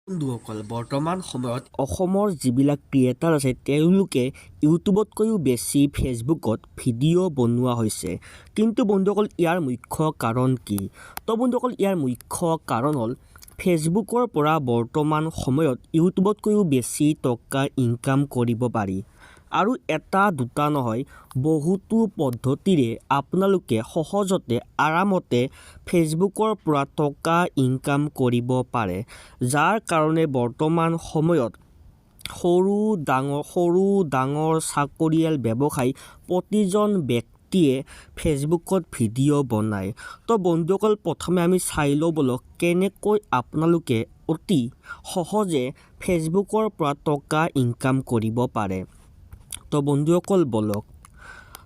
বন্ধুসকল, বৰ্তমান সময়ত অসমৰ যিবিলাক ক্ৰিয়েটাৰ আছে, তেওঁলোকে ইউটিউবতকৈও বেছি ফেচবুকত ভিডিঅ' বনোৱা হৈছে। কিন্তু বন্ধুসকল, ইয়াৰ মুখ্য কাৰণ কি? তো বন্ধুসকল, ইয়াৰ মুখ্য কাৰণ হ'ল ফেচবুকৰ পৰা বৰ্তমান সময়ত ইউটিউবতকৈও বেছি টকা ইনকাম কৰিব পাৰি আৰু এটা দুটা নহয়, বহুতো পদ্ধতিৰে আপোনালোকে সহজতে আৰামতে ফেচবুকৰ পৰা টকা ইনকাম কৰিব পাৰে, যাৰ কাৰণে বৰ্তমান সময়ত সৰু ডাঙৰ, চাকৰিয়াল, ব্যৱসায়ী প্ৰতিজন ব্যক্তিয়ে ফেচবুকত ভিডিঅ' বনায়। তো বন্ধুসকল, প্ৰথমে আমি চাই লওঁ ব'লক কেনেকৈ আপোনালোকে অতি সহজে ফেচবুকৰ পৰা টকা ইনকাম কৰিব পাৰে। তো বন্ধুসকল, ব'লক।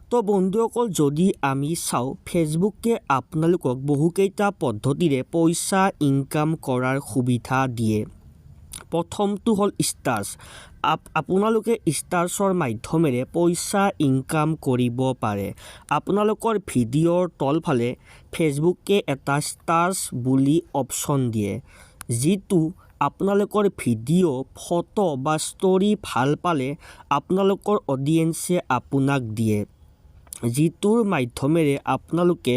তো বন্ধুসকল, যদি আমি চাওঁ, ফেচবুকে আপোনালোকক বহুকেইটা পদ্ধতিৰে পইচা ইনকাম কৰাৰ সুবিধা দিয়ে। প্ৰথমটো হ'ল ষ্টাৰ্ছ। আপোনালোকে ষ্টাৰ্ছৰ মাধ্যমেৰে পইচা ইনকাম কৰিব পাৰে। আপোনালোকৰ ভিডিঅ'ৰ তলফালে ফেচবুকে এটা ষ্টাৰ্ছ বুলি অপশ্যন দিয়ে, যিটো আপোনালোকৰ ভিডিঅ', ফটো বা ষ্টৰি ভাল পালে আপোনালোকৰ অডিয়েঞ্চে আপোনাক দিয়ে, যিটোৰ মাধ্যমেৰে আপোনালোকে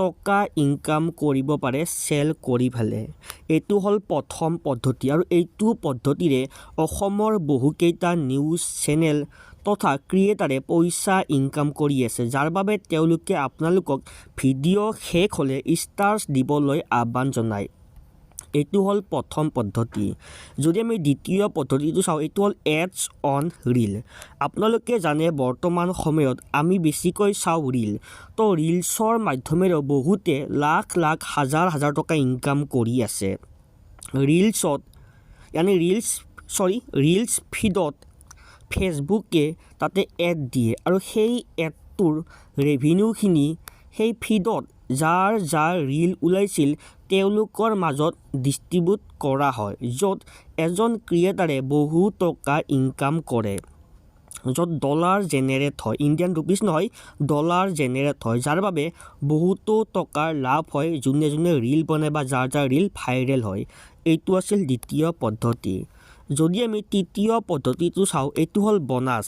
টকা ইনকাম কৰিব পাৰে চেল কৰি পেলাই। এইটো হ'ল প্ৰথম পদ্ধতি আৰু এইটো পদ্ধতিৰে অসমৰ বহুকেইটা নিউজ চেনেল তথা ক্ৰিয়েটাৰে পইচা ইনকাম কৰি আছে, যাৰ বাবে তেওঁলোকে আপোনালোকক ভিডিঅ' শেষ হ'লে ষ্টাৰ্ছ দিবলৈ আহ্বান জনায়। এইটো হ'ল প্ৰথম পদ্ধতি। যদি আমি দ্বিতীয় পদ্ধতিটো চাওঁ, এইটো হ'ল এডছ অন ৰীল। আপোনালোকে জানে, বৰ্তমান সময়ত আমি বেছিকৈ চাওঁ ৰীল। তো ৰীলছৰ মাধ্যমেৰেও বহুতে লাখ লাখ, হাজাৰ হাজাৰ টকা ইনকাম কৰি আছে। ৰীলছত, ইয়ানি ৰীলছ, চৰি, ৰীলছ ফিডত ফেচবুকে তাতে এড দিয়ে আৰু সেই এডটোৰ ৰেভিনিউখিনি সেই ফিডত যাৰ যাৰ ৰীল ওলাইছিল তেওঁলোকৰ মাজত ডিষ্ট্ৰিবিউট কৰা হয়, য'ত এজন ক্ৰিয়েটাৰে বহু টকা ইনকাম কৰে, য'ত ডলাৰ জেনেৰেট হয়, ইণ্ডিয়ান ৰুপিজ নহয়, ডলাৰ জেনেৰেট হয়, যাৰ বাবে বহুতো টকাৰ লাভ হয় যোনে যোনে ৰীল বনায় বা যাৰ যাৰ ৰীল ভাইৰেল হয়। এইটো আছিল দ্বিতীয় পদ্ধতি। যদি আমি তৃতীয় পদ্ধতিটো চাওঁ, এইটো হ'ল বনাছ।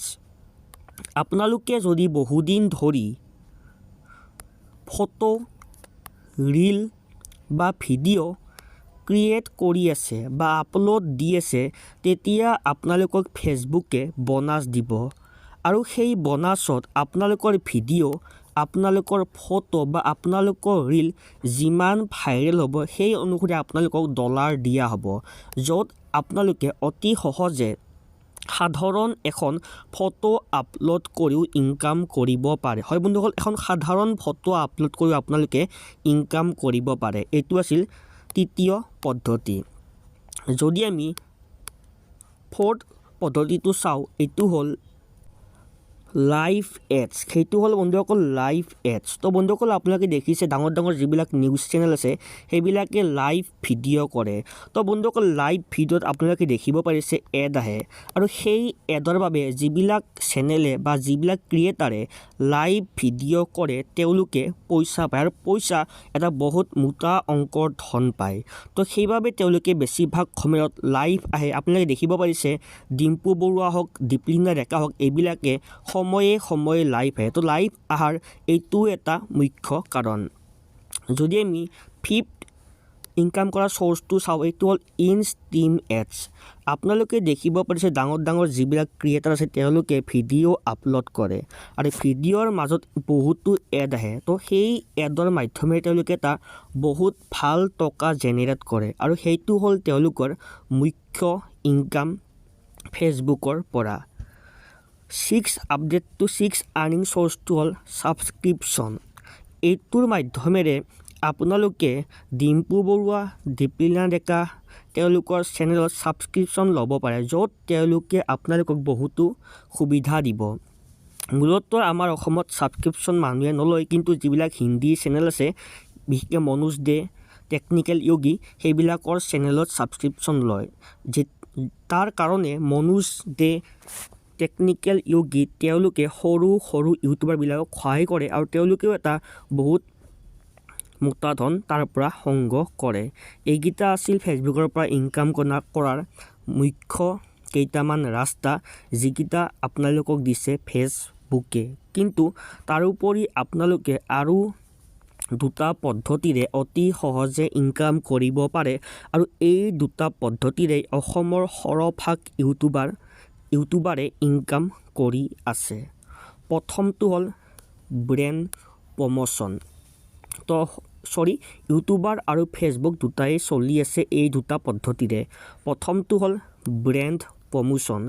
আপোনালোকে যদি বহুদিন ধৰি ফটো, ৰীল বা ভিডিঅ' ক্ৰিয়েট কৰি আছে বা আপলোড দি আছে, তেতিয়া আপোনালোকক ফেচবুকে বনাছ দিব আৰু সেই বনাছত আপোনালোকৰ ভিডিঅ', আপোনালোকৰ ফটো বা আপোনালোকৰ ৰীল যিমান ভাইৰেল হ'ব, সেই অনুসৰি আপোনালোকক ডলাৰ দিয়া হ'ব, য'ত আপোনালোকে অতি সহজে সাধাৰণ এখন ফটো আপলোড কৰিও ইনকাম কৰিব পাৰে। হয় বন্ধুসকল, এখন সাধাৰণ ফটো আপলোড কৰিও আপোনালোকে ইনকাম কৰিব পাৰে। এইটো আছিল তৃতীয় পদ্ধতি। যদি আমি ফ'ৰ্থ পদ্ধতিটো চাওঁ, এইটো হ'ল লাইভ এডছ। সেইটো হ'ল বন্ধুসকল, লাইভ এডছ। তো বন্ধুসকল, আপোনালোকে দেখিছে ডাঙৰ ডাঙৰ যিবিলাক নিউজ চেনেল আছে, সেইবিলাকে লাইভ ভিডিঅ' কৰে। তো বন্ধুসকল, লাইভ ভিডিঅ'ত আপোনালোকে দেখিব পাৰিছে এড আহে আৰু সেই এডৰ বাবে যিবিলাক চেনেলে বা যিবিলাক ক্ৰিয়েটাৰে লাইভ ভিডিঅ' কৰে, তেওঁলোকে পইচা পায় আৰু পইচা এটা বহুত মোটা অংকৰ ধন পায়। তো সেইবাবে তেওঁলোকে বেছিভাগ সময়ত লাইভ আহে। আপোনালোকে দেখিব পাৰিছে ডিম্পু বৰুৱা হওক, দীপলিনা ডেকা হওক, এইবিলাকে সময়ে সময়ে লাইভ আহে। তো লাইভ অহাৰ এইটো এটা মুখ্য কাৰণ। যদি আমি ফিফ্থ ইনকাম কৰা চ'ৰ্চটো চাওঁ, এইটো হ'ল ইন ষ্ট্ৰীম এডছ। আপোনালোকে দেখিব পাৰিছে ডাঙৰ ডাঙৰ যিবিলাক ক্ৰিয়েটাৰ আছে, তেওঁলোকে ভিডিঅ' আপলোড কৰে আৰু ভিডিঅ'ৰ মাজত বহুতো এড আহে। তো সেই এডৰ মাধ্যমেৰে তেওঁলোকে এটা বহুত ভাল টকা জেনেৰেট কৰে আৰু সেইটো হ'ল তেওঁলোকৰ মুখ্য ইনকাম ফেচবুকৰ পৰা। ছিক্স আৰ্নিং চ'ৰ্চটো হ'ল ছাবস্ক্ৰিপশ্যন। এইটোৰ মাধ্যমেৰে আপোনালোকে ডিম্পু বৰুৱা, দীপলিনা ডেকা তেওঁলোকৰ চেনেলত ছাবস্ক্ৰিপশ্যন ল'ব পাৰে, য'ত তেওঁলোকে আপোনালোকক বহুতো সুবিধা দিব। মূলতঃ আমাৰ অসমত ছাবস্ক্ৰিপশ্যন মানুহে নলয়, কিন্তু যিবিলাক হিন্দী চেনেল আছে, বিশেষকৈ মনোজ দে, টেকনিকেল য়োগী, সেইবিলাকৰ চেনেলত ছাবস্ক্ৰিপশ্যন লয়। তাৰ কাৰণে মনোজ দে, টেকনিকেল য়োগী তেওঁলোকে সৰু সৰু ইউটিউবাৰবিলাকক সহায় কৰে আৰু তেওঁলোকেও এটা বহুত মোটা ধন তাৰ পৰা সংগ্ৰহ কৰে। এইকেইটা আছিল ফেচবুকৰ পৰা ইনকাম কৰাৰ মুখ্য কেইটামান ৰাস্তা, যিকেইটা আপোনালোকক দিছে ফেচবুকে। কিন্তু তাৰোপৰি আপোনালোকে আৰু দুটা পদ্ধতিৰে অতি সহজে ইনকাম কৰিব পাৰে আৰু এই দুটা পদ্ধতিৰেই অসমৰ সৰহভাগ ইউটিউবাৰে ইনকাম কৰি আছে। প্ৰথমটো হ'ল ব্ৰেণ্ড প্ৰমোশ্যন। তো চৰি, ইউটিউবাৰ আৰু ফেচবুক দুটাই চলি আছে এই দুটা পদ্ধতিৰে। প্ৰথমটো হ'ল ব্ৰেণ্ড প্ৰমোশ্যন।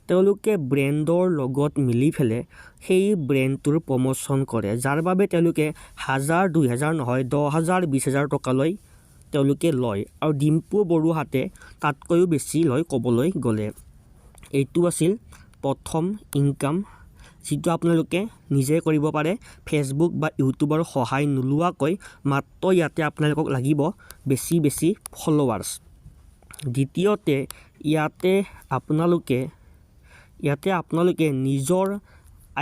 তেওঁলোকে ব্ৰেণ্ডৰ লগত মিলি পেলাই সেই ব্ৰেণ্ডটোৰ প্ৰমোশ্যন কৰে, যাৰ বাবে তেওঁলোকে হাজাৰ 2000 নহয়, 10,000 20,000 টকালৈ তেওঁলোকে লয় আৰু ডিম্পু বৰুৱাহঁতে তাতকৈও বেছি লয় ক'বলৈ গ'লে। এইটো আছিল প্ৰথম ইনকাম, যিটো আপোনালোকে নিজে কৰিব পাৰে ফেচবুক বা ইউটিউবৰ সহায় নোলোৱাকৈ। মাত্ৰ ইয়াতে আপোনালোকক লাগিব বেছি বেছি ফ'ল'ৱাৰ্ছ। দ্বিতীয়তে, ইয়াতে আপোনালোকে নিজৰ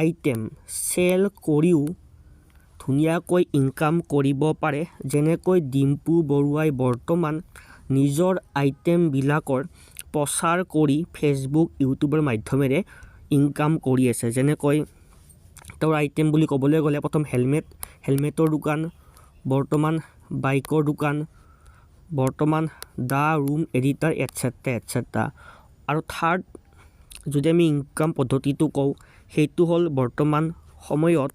আইটেম চেল কৰিও ধুনীয়াকৈ ইনকাম কৰিব পাৰে, যেনেকৈ ডিম্পু বৰুৱাই বৰ্তমান নিজৰ আইটেমবিলাকৰ প্ৰচাৰ কৰি ফেচবুক, ইউটিউবৰ মাধ্যমেৰে ইনকাম কৰি আছে। যেনেকৈ তেওঁৰ আইটেম বুলি ক'বলৈ গ'লে প্ৰথম হেলমেট, হেলমেটৰ দোকান, বৰ্তমান বাইকৰ দোকান, বৰ্তমান the room editor, etcetera etcetera. আৰু থাৰ্ড যদি আমি ইনকাম পদ্ধতিটো কওঁ, সেইটো হ'ল বৰ্তমান সময়ত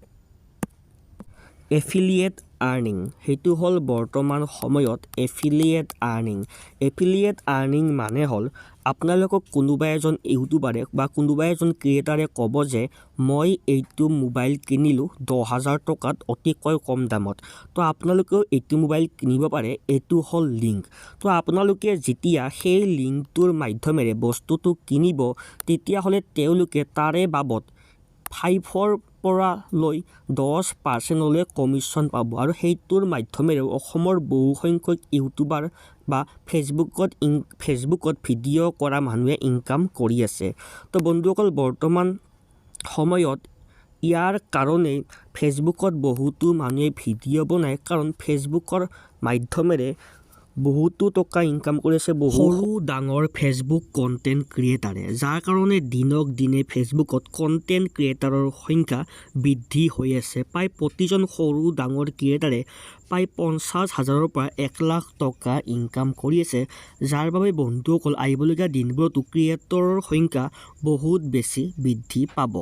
এফিলিয়েট আৰ্নিং। সেইটো হ'ল বৰ্তমান সময়ত এফিলিয়েট আৰ্নিং। এফিলিয়েট আৰ্নিং মানে হ'ল আপোনালোকক কোনোবা এজন ইউটিউবাৰে বা কোনোবা এজন ক্ৰিয়েটাৰে ক'ব যে মই এইটো মোবাইল কিনিলোঁ 10,000 টকাত অতিকৈ কম দামত, তো আপোনালোকেও এইটো মোবাইল কিনিব পাৰে, এইটো হ'ল লিংক। তো আপোনালোকে যেতিয়া সেই লিংকটোৰ মাধ্যমেৰে বস্তুটো কিনিব, তেতিয়াহ'লে তেওঁলোকে তাৰে বাবদ 5ৰ পৰা লৈ 10%লৈ কমিশ্যন পাব আৰু সেইটোৰ মাধ্যমেৰেও অসমৰ বহুসংখ্যক ইউটিউবাৰ বা ফেচবুকত ভিডিঅ' কৰা মানুহে ইনকাম কৰি আছে। তো বন্ধুসকল, বৰ্তমান সময়ত ইয়াৰ কাৰণেই ফেচবুকত বহুতো মানুহে ভিডিঅ' বনায়, কাৰণ ফেচবুকৰ মাধ্যমেৰে বহুতো টকা ইনকাম কৰি আছে বহু সৰু ডাঙৰ ফেচবুক কণ্টেণ্ট ক্ৰিয়েটাৰে, যাৰ কাৰণে দিনক দিনে ফেচবুকত কণ্টেণ্ট ক্ৰিয়েটাৰৰ সংখ্যা বৃদ্ধি হৈ আছে। প্ৰায় প্ৰতিজন সৰু ডাঙৰ ক্ৰিয়েটাৰে প্ৰায় 50 হাজাৰৰ পৰা 1 লাখ টকা ইনকাম কৰি আছে, যাৰ বাবে বন্ধুসকল, আহিবলগীয়া দিনবোৰতো ক্ৰিয়েটৰৰ সংখ্যা বহুত বেছি বৃদ্ধি পাব।